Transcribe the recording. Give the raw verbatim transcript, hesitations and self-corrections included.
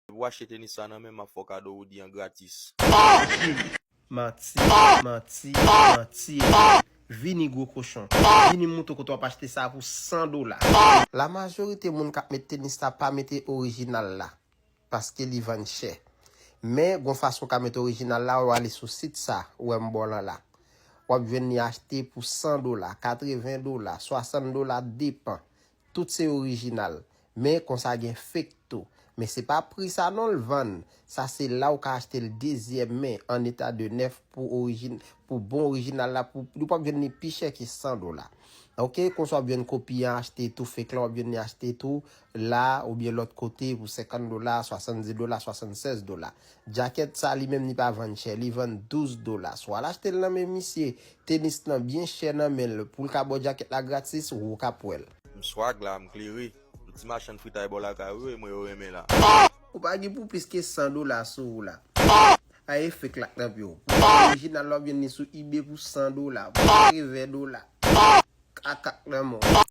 Depi w achte tenis sa nan men m, m ap fè w kado Woody an gratis. Manti, manti, manti. Vini gwo kochon. Vini m moutre w kote w ap achte sa pou san dola. Lamajorite moun k ap met tenis sa pa mete orijinal la. Paske li vann chè. Men, gon fason w ka met orijinal la, w ale sou sit sa, ou wè m ba w lan la. W ap jwenn li achte pou san dola, katreven dola, swasant dola, depan. Tout se orijinal. Men, konsa gen fake tou. Men se pa pri sa non l vann. Sa se la ou ka achte l dezyèm men, an eta de nèf pou orijin, pou bon orijinal la, pou, ou p ap jwenn li pi chè ke san dola. Ok, konsa w ap jwenn kopi an achte tou, fake lan w ap jwenn li achte tou, la oubyen lòt kote pou senkant dola, swasanndis dola, swasannsèz dola. Djakèt sa li menm li pa vann chè, li vann douz dola. Swa l achte l nan men misye, tenis lan byen chè nan men l, pou l ka ba w djakèt la gratis, ou ka pwè l. M swag la, m klere. Yon ti machann fritay bò lakay ou yo, e mwen yo renmen la. Ou pa gen pou plis ke san dola sou ou la. A e fake la k nan pye w. Pou orijinal la w ap jwenn li sou eBay pou san dola, pou katreven dola. Kakak nan men w.